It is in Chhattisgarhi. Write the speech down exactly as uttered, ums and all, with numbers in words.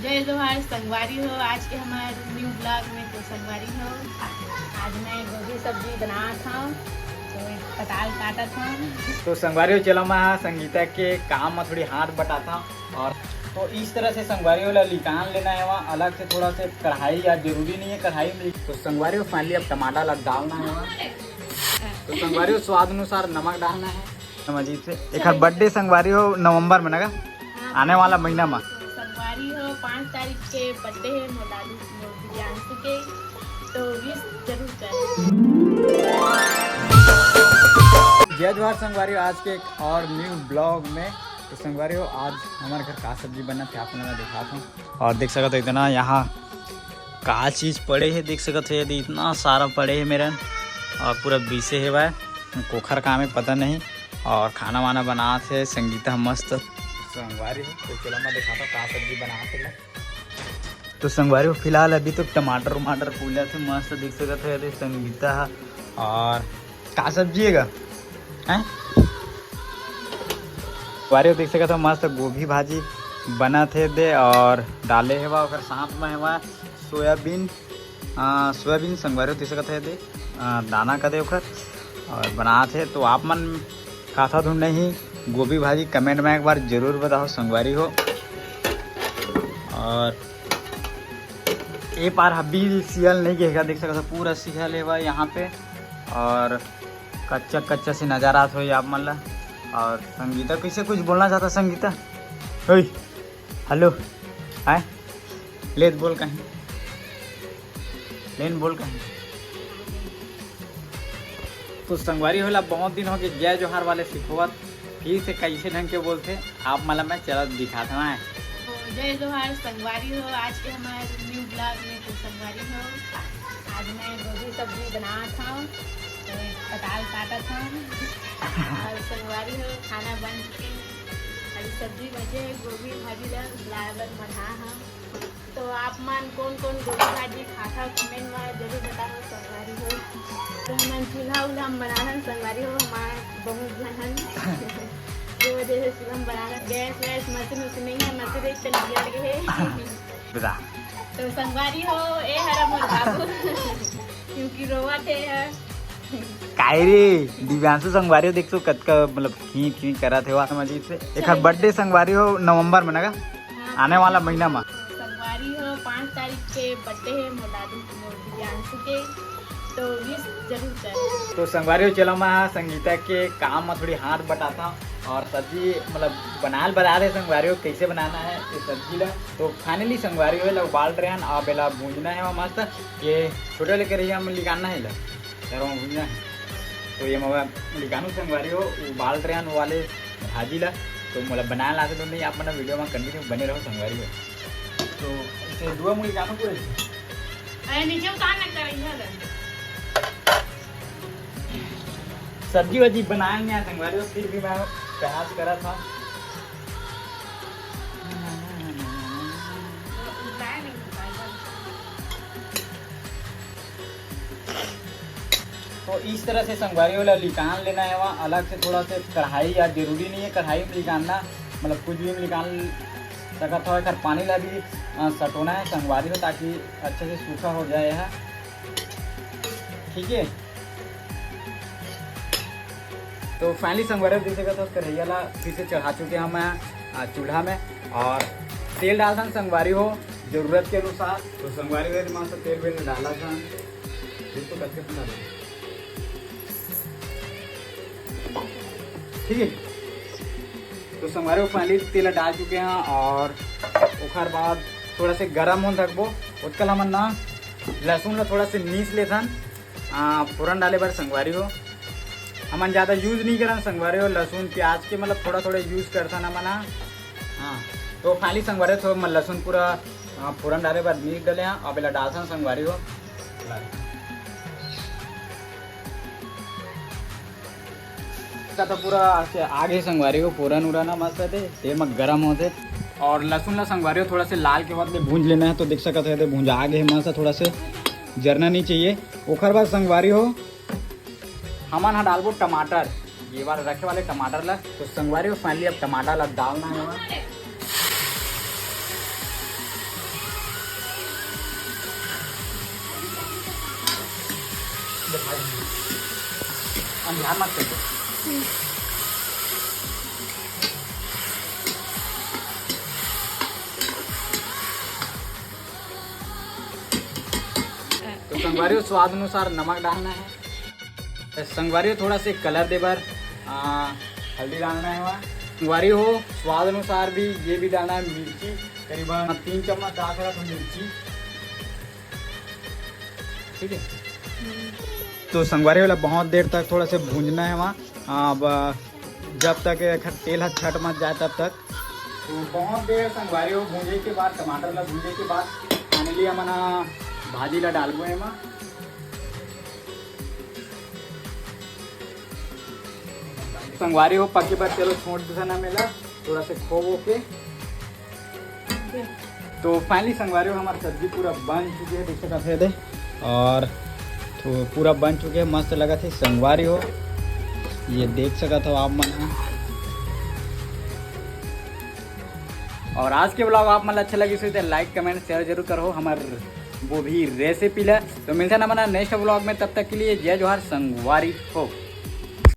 जय जोहार संगवारी हो, आज के हमार न्यू ब्लॉग में तो संगवारी हो, आज मैं गोभी सब्जी बनात हूँ, तो पताल काटत हूँ। तो संगवारी हो, चला मैं हा संगीता के काम में थोड़ी हाथ बटाता हूँ। और तो इस तरह से संगवारी हो ला लिकान लेना है वहाँ अलग से, थोड़ा से कढ़ाई या जरूरी नहीं है कढ़ाई में। तो संगवारी हो, फाइनली अब टमाटर ला डालना है वहाँ। तो संगवारी हो, स्वाद अनुसार नमक डालना है। समझी से एक बर्थडे संगवारी हो नवंबर में ना, आने वाला महीना में। संगवारी हो, पाँच तारीख के बर्थडे है मोर दादू, मोर दिव्यांशु के, तो विश जरूर करें। जय जोहार संगवारी हो, आज के एक और न्यू ब्लॉग में। तो संगवारी हो, आज हमारे घर का सब्जी बना थे, आप लोगों को दिखाता हूँ। और देख सकते हो इतना यहाँ का चीज पड़े है, देख सकते हो यदि इतना सारा पड़े है मेरन, और पूरा बीसे है भाई, कोखर काम है पता नहीं। और खाना वाना बनात हे संगीता मस्त। संगवारी हो, तो चलो मैं दिखाता हूँ का सब्जी बनात हे। तो संगवारी हो, फिलहाल अभी तो टमाटर वमाटर पूजा से मस्त दिख सकत हे, अरे संगीता हा। और का सब्जी हे गा? हैं? संगवारी हो, देख सकत हो मस्त गोभी भाजी बनत हे दे, और डाले हेवा ओकर साथ में हेवा सोयाबीन, आ, सोयाबीन संगवारी हो, देख सकत हे दे, आ, दाना का दे ओकर, और बनात हे। तो आप मन खाथा धुन नहीं गोभी भाजी, कमेंट में एक बार जरूर बताओ संगवारी हो। और ए पार अभी सियल नहीं गिरेगा, देख सकत हो पूरा सियल हेवा यहाँ पे, और कच्चा कच्चा से नजर आत होई आप मन ला। और संगीता कैसे कुछ बोलना चाहता संगीता? ओए, हेलो, हाय, ले बोल कहीं, लेन बोल कहीं। तो संगवारी हो ला बहुत दिन हो गए जय जोहार वाले सिखोवत, फिर से कैसे ढंग के बोलथे आप मन ला मैं चलत दिखात हवं। तो जय जोहार संगवारी हो, आज के हमारे न्यू ब्लॉग में तो संगवारी हो, आज मैं गोभी सब्जी बनात हूँ, तो पताल काटत हूँ। और संगवारी हो, खाना बन चुके, अभी सब्जी बचे है, गोभी भाजी ला लाए बर मना हम। तो आप मन कौन कौन गोभी भाजी खाता, कमेंट में जरूर बताओ संगवारी हो। तो हमन चूल्हा उल्हा में बनाना संगवारी हो, हमारे बहुत जन हन। ये वजह से चूल्हा में बनाना, गैस वैस मशीन उशीन नहीं है, मशीन एक तनी बिगड़ गए है। बता। तो संगवारी हो, ए हरा मोर बाबू। क्योंकि रोवत हे है। काय रे, दिव्यांशु संगवारी हो, देख तो कतका मतलब खींच खींच करत हे, समझ से। एक बर्थडे संगवारी हो नवंबर में ना, आने वाला महीना में। संगवारी हो, पाँच तारीख के बर्थडे है मोर दादू, मोर दिव्यांशु के, तो विश जरूर करें। तो संगवारी हो, चलो मैं संगीता के काम में थोड़ी हाथ बटाता हूँ और सब्जी मतलब बनाल बता रहे संगवारी हो, कैसे बनाना है ये सब्जी ला। तो फाइनली संगवारी हो, ला उबाल रहे हैं, अब एला भूंजना है मस्त। ये छोटे वाले कढ़ैया में निकालना है ला, यार वो भूंजना है। तो ये मैं निकालू संगवारी हो, उबाल रहे हैं वाले भाजी ला। तो मोला बनाए ला तो नहीं, आप मन वीडियो में कंटिन्यू बने रहो संगवारी हो। तो इसे दुआ मुड़ी जानो पूरे। अरे नीचे उतार ना कर, इधर है। सब्जी वब्जी बनाए नहीं आए संगवारी हो, फिर भी मैं प्रयास करा था। तो इस तरह से संगवारी हो ला निकाल लेना है वहाँ अलग से। थोड़ा से कढ़ाई यार जरूरी नहीं है कढ़ाई में निकालना, मतलब कुछ भी में निकाल सकत हो। एकर पानी ला भी अ, सटोना है संगवारी हो, ताकि अच्छे से सूखा हो जाए है। ठीक है, तो फाइनली संगवारी हो देख सकत हो कढ़ैया ला फिर से चढ़ा चुके हैं मैं अ, चूल्हा में, और तेल डालथन संगवारी हो जरूरत के अनुसार। तो संगवारी हो मस्त तेल वेल डाला था, बिल्कुल कच्चे पता नहीं। ठीक है, तो संगवारी हो फाइनली तेल डाल चुके हैं और ओकर बाद थोड़ा से गरम होन रखबो। ओतका हमन ना लहसुन ला थोड़ा से नीस लेथन, आ, फोरन डाले बर संगवारी हो। हमन ज़्यादा यूज नहीं करन संगवारी हो लहसुन प्याज के, मतलब थोड़ा थोड़ा यूज करथन हमन हा। हाँ, तो फाइनली संगवारी हो थोड़ा लहसुन पूरा आ, फोरन डाले बाद मीट डाले हैं, अब एला डालथन संगवारी हो। का तो पूरा से आगे संगवारी हो, फोरन उरन ना मस्त हे, तेल में गरम होथे। और लहसुन ला संगवारी हो थोड़ा से लाल के बाद ले भूंज लेना है। तो देख सकत है भूंजा आगे मस्त, थोड़ा से जरना नहीं चाहिए। ओकर बाद संगवारी हो हमन हा डालबो टमाटर, ये वाला रखे वाले टमाटर ला। तो संगवारी हो फाइनली अब टमाटर ला डालना है वहाँ। ध्यान मत कर। तो संगवारी हो, स्वाद अनुसार नमक डालना है। तो संगवारी हो, थोड़ा से कलर दे बर, आ, हल्दी डालना है वहाँ। संगवारी हो, स्वाद अनुसार भी ये भी डालना है मिर्ची, करीबन तीन चम्मच डाल सकत हो मिर्ची। ठीक है, तो संगवारी हो ला बहुत देर तक थोड़ा से भूंजना है वहाँ। अब जब तक एखर तेल ह छट मत जाए तब तक। तो बहुत देर संगवारी हो भूंजे के बाद, टमाटर ला भूंजे के बाद finally हमन ह भाजी ला डालबो एमा। संगवारी हो पके बर चलो छोड़ देथन एला थोड़ा से खो वो के। तो finally संगवारी हो, हमार सब्जी पूरा बन चुके है, देख सकत हे दे। और तो पूरा बन चुके है, मस्त लगत है संगवारी हो, ये देख सकत हो आप मन ह। और आज के vlog आप मन ला अच्छा लगिस होही तो like, comment, share जरूर करो हमार वो भी recipe ला। तो मिलथन हमन ह next vlog में, तब तक के लिए जय जोहार संगवारी हो।